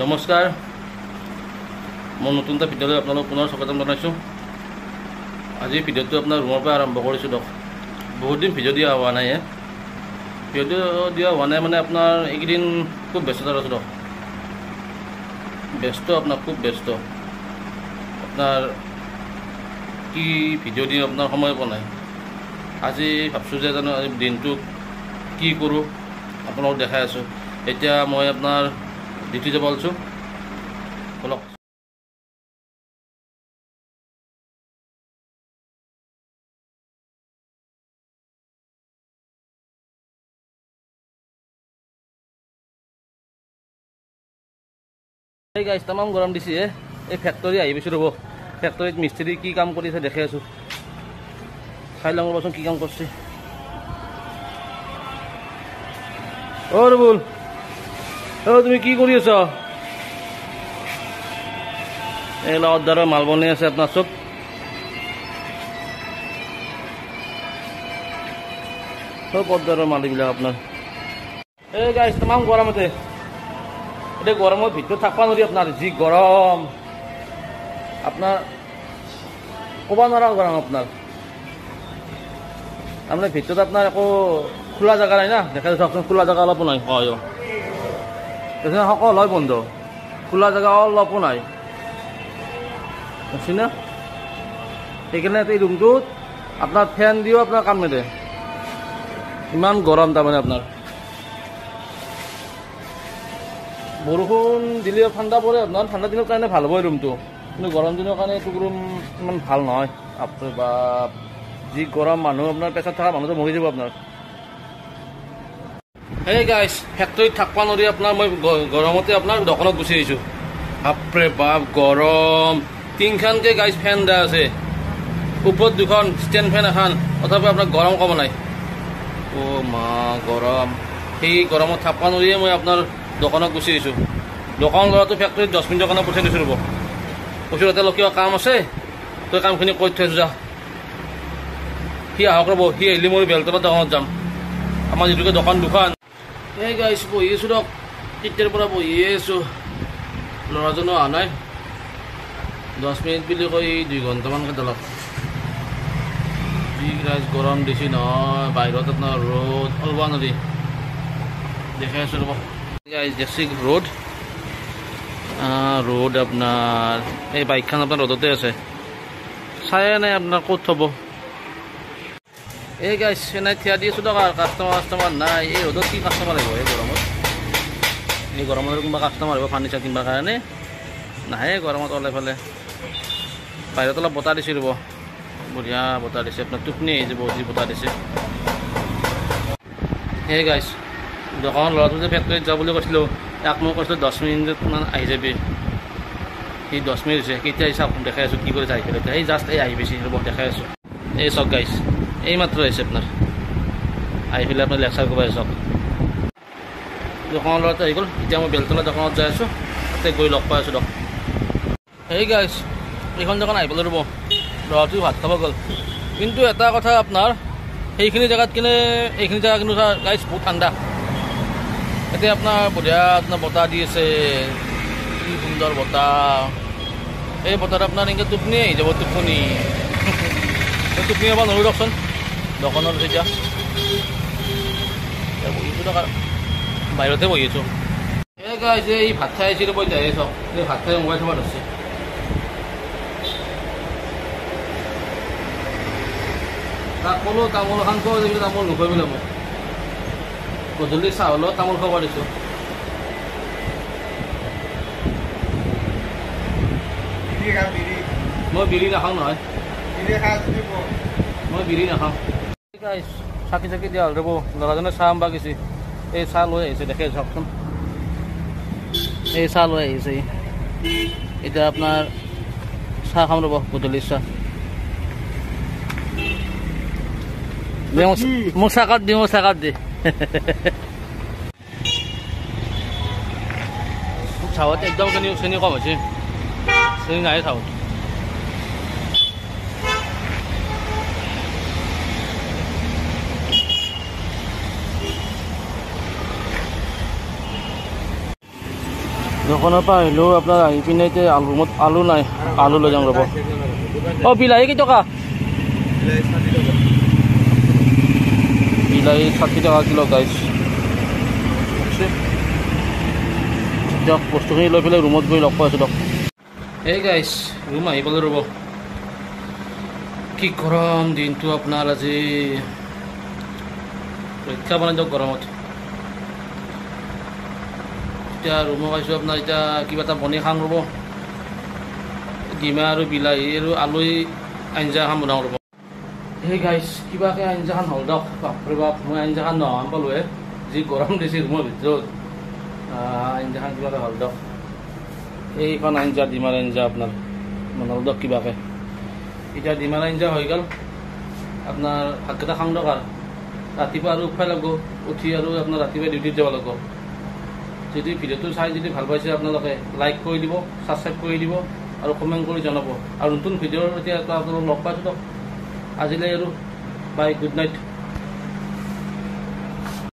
নমস্কাৰ, মই নতুন এটা ভিডিঅ'লৈ আপোনালোক পুনৰ স্বাগতম জনাইছোঁ। আজি ভিডিঅ'টো আপোনাৰ ৰুমৰ পৰা আৰম্ভ কৰিছোঁ। দিয়ক, বহুত দিন ভিডিঅ' দিয়া হোৱা নাই। ভিডিঅ' দিয়া হোৱা নাই মানে আপোনাৰ এইকেইদিন খুব ব্যস্ততাত আছোঁ। দিয়ক, ব্যস্ত আপোনাৰ খুব ব্যস্ত। আপোনাৰ কি ভিডিঅ' দিম আপোনাৰ সময় পোৱা নাই। আজি ভাবছোঁ যে জানো আজি দিনটো কি কৰোঁ আপোনালোক দেখাই আছোঁ। এতিয়া মই আপোনাৰ ডিউটি যাব ওলাইছোঁ, বলক। এই গাইছ, তামাম গৰম দিছে। এই ফেক্টৰী আহি পাইছোঁ ৰ'ব। ফেক্টৰীত মিস্ত্ৰী কি কাম কৰিছে দেখি আছোঁ। চাই লওঁ ৰ'বচোন কি কাম কৰিছে। অ' ৰুবুল, অ' তুমি কি কৰি আছ? এই অৰ্ডাৰৰ মাল বনাই আছে আপোনাৰ চব। চব অৰ্ডাৰৰ মাল এইবিলাক আপোনাৰ। এই গাইছ, তামাম গৰমতে এতিয়া গৰমৰ ভিতৰত থাকিব নোৱাৰি আপোনাৰ, যি গৰম আপোনাৰ ক'ব নোৱাৰা গৰম আপোনাৰ। তাৰমানে ভিতৰত আপোনাৰ একো খোলা জেগা নাই না, দেখাই চাওকচোন, খোলা জেগা অলপো নাই। হয়, সকলো হয় বন্ধ, খোলা জেগা অলপো নাই, বুজিছে না? সেইকাৰণে এই ৰুমটোত আপোনাৰ ফেন দিও আপোনাৰ কাম নিদিয়ে, ইমান গৰম। তাৰমানে আপোনাৰ বৰষুণ দিলেও ঠাণ্ডা পৰে আপোনাৰ, ঠাণ্ডা দিনৰ কাৰণে ভাল হ'ব এই ৰুমটো, কিন্তু গৰম দিনৰ কাৰণে এইটো ৰুম ইমান ভাল নহয়। আপোনাৰ বাপ, যি গৰম, মানুহ আপোনাৰ পেছাত থকা মানুহটো মৰি যাব আপোনাৰ। এই গাইছ, ফেক্টৰীত থাকিব নোৱাৰি আপোনাৰ, মই গৰমতে আপোনাৰ দোকানত গুচি আহিছোঁ। বাপৰে বাপ গৰম। তিনিখনকৈ গাইছ ফেন দিয়া আছে, ওপৰত দুখন ষ্টেণ্ড ফেন এখন, তথাপি আপোনাৰ গৰম কমা নাই। অ' মা গৰম। সেই গৰমত থাকিব নোৱাৰিয়ে মই আপোনাৰ দোকানত গুচি আহিছোঁ। দোকান ল'ৰাটো ফেক্টৰীত 10 মিনিটৰ কাৰণে পঠিয়াই দিছোঁ ৰ'ব। কৈছোঁ তাতে অলপ কিবা কাম আছে, তই কামখিনি কৰি থৈ যা। সি আহক ৰ'ব, সি আহিলে মই বেলতলাৰ দোকানত যাম। আমাৰ যিটোকে দোকান দুখন। এই গাইছ, বহি আছোঁ দিয়ক, তেতিয়াৰ পৰা বহিয়ে আছোঁ। ল'ৰাজনো অহা নাই। 10 মিনিট বুলি কৈ 2 ঘণ্টামানকৈ দলক। যি গাইছ গৰম দিছে নহয়, বাহিৰত আপোনাৰ ৰ'দ ওলব নোৱাৰি। দেখাই আছোঁ ৰ'ব। গাইছ দেখছি ৰ'দ, ৰ'দ আপোনাৰ এই বাইকখন আপোনাৰ ৰ'দতে আছে, চায়ে নাই আপোনাৰ ক'ত থ'ব। এই গাইছ, এনেই থিয়া দি আছোঁ দিয়ক, কাষ্টমাৰ নাই। এই ৰ'দত কি কাষ্টমাৰ আহিব? এই গৰমত, এই গৰমত কোনোবা কাষ্টমাৰ আহিব ফাৰ্নিচাৰ কিনিবৰ কাৰণে? নাহে গৰমত ওলাই পেলাই। বাহিৰত অলপ বতাহ দিছে ৰ'ব, বঢ়িয়া বতাহ দিছে আপোনাৰ, টোপনি আহি যাব যি বতাহ দিছে। এই গাইছ, দোকানৰ ল'ৰাটো যে ফেক্টৰীত যাওঁ বুলি কৈছিলোঁ, তাক মই কৈছিলোঁ 10 মিনিটমান আহি যাবি। সি 10 মিনিট হৈছে, কেতিয়া আহিছে চাওক, দেখাই আছোঁ কি কৰি আহি পেলাই। এই জাষ্ট এই আহি পাইছে ৰ'ব, দেখাই আছোঁ। এই চাওক গাইছ, এই মাত্ৰ আহিছে আপোনাৰ, আহি পেলাই আপোনাৰ লেকচাৰ কৰিব চাওক। দোকানৰ ল'ৰাটো আহি গ'ল, এতিয়া মই বেলতলা দোকানত যাই আছোঁ, তাতে গৈ লগ পাই আছোঁ দিয়ক। এই গাইছ, এইখন দোকান আহি পেলাই ৰ'ব, ল'ৰাটো ভাত খাব গ'ল। কিন্তু এটা কথা আপোনাৰ, সেইখিনি জেগাত কিনে এইখিনি জেগা কিন্তু গাইছ বহুত ঠাণ্ডা। এতিয়া আপোনাৰ বঢ়িয়া আপোনাৰ বতাহ দি আছে, কি সুন্দৰ বতাহ। এই বতাহত আপোনাৰ এনেকৈ টোপনি আহি যাব, টোপনি টোপনি যাব নোৱাৰোঁ দিয়কচোন। দোকানত এতিয়া বহিছোঁ দিয়ক, বাহিৰতে বহি আছোঁ। এই গাইছ, এই ভাত খাই আহিছিলোঁ মই, যাই চাওক, এই ভাত খাই মোবাইল চাব ধৰিছে। তাক ক'লোঁ তামোল এখন খোৱা, তামোল নোখোৱাই বোলে মোক। গধূলি চাহ হ'লেও তামোল খাব দিছোঁ। মই বিড়ি নাখাওঁ নহয়, মই বিড়ি নাখাওঁ। চাকি চাকি দিয়া হ'ল ৰ'ব, ল'ৰাজনে চাহ আনবা গৈছে। এই চাহ লৈ আহিছে, দেখে চাওকচোন, এই চাহ লৈ আহিছে। এতিয়া আপোনাৰ চাহ খাম ৰ'ব, গধূলিৰ চাহ। মোক চাহকাপ দি, মোক চাহকাপ দি। চাহত একদম চেনি কম হৈছে, চেনি নাই চাহত। দোকানৰ পৰা আহিলেও আপোনাৰ আহি পিনে এতিয়া ৰুমত আলু নাই, আলু লৈ যাওঁ ৰ'ব। অঁ, বিলাহী কেই টকা? বিলাহী 60 টকা কিলো গাইছ। দিয়ক, বস্তুখিনি লৈ পেলাই ৰুমত গৈ লগ পাই আছোঁ দিয়ক। এই গাইছ, ৰুম আহি পালোঁ ৰ'ব। কি গৰম দিনটো আপোনাৰ আজি, ৰক্ষা পোৱা নাই দিয়ক গৰমত। এতিয়া ৰুমত আহিছোঁ আপোনাৰ, এতিয়া কিবা এটা বনাই খাম ৰ'ব। ডিমা আৰু বিলাহী আৰু আলু আঞ্জা এখন বনাওঁ ৰ'ব। সেই গাইছ, কিবাকৈ আঞ্জাখন হ'ল দিয়ক। বাপৰে বাপ, মই আঞ্জাখন নোহোৱান পালোঁহে, যি গৰম দিছে ৰুমৰ ভিতৰত। আঞ্জাখন কিবাকৈ হ'ল দিয়ক। এইখন আঞ্জা ডিমাৰ আঞ্জা আপোনাৰ বনালোঁ দিয়ক কিবাকৈ। এতিয়া ডিমাৰ আঞ্জা হৈ গ'ল আপোনাৰ, ভাতকেইটা খাওঁ দিয়ক। আৰু ৰাতিপুৱা আৰু উঠবাই লাগব, উঠি আৰু আপোনাৰ ৰাতিপুৱা ডিউটিত যাব লাগিব। যদি ভিডিঅ'টো চাই যদি ভাল পাইছে আপোনালোকে লাইক কৰি দিব, ছাবস্ক্ৰাইব কৰি দিব আৰু কমেণ্ট কৰি জনাব। আৰু নতুন ভিডিঅ'ৰ এতিয়া আপোনালোক লগ পাইছোঁ দিয়ক। আজিলৈ আৰু বাই, গুড নাইট।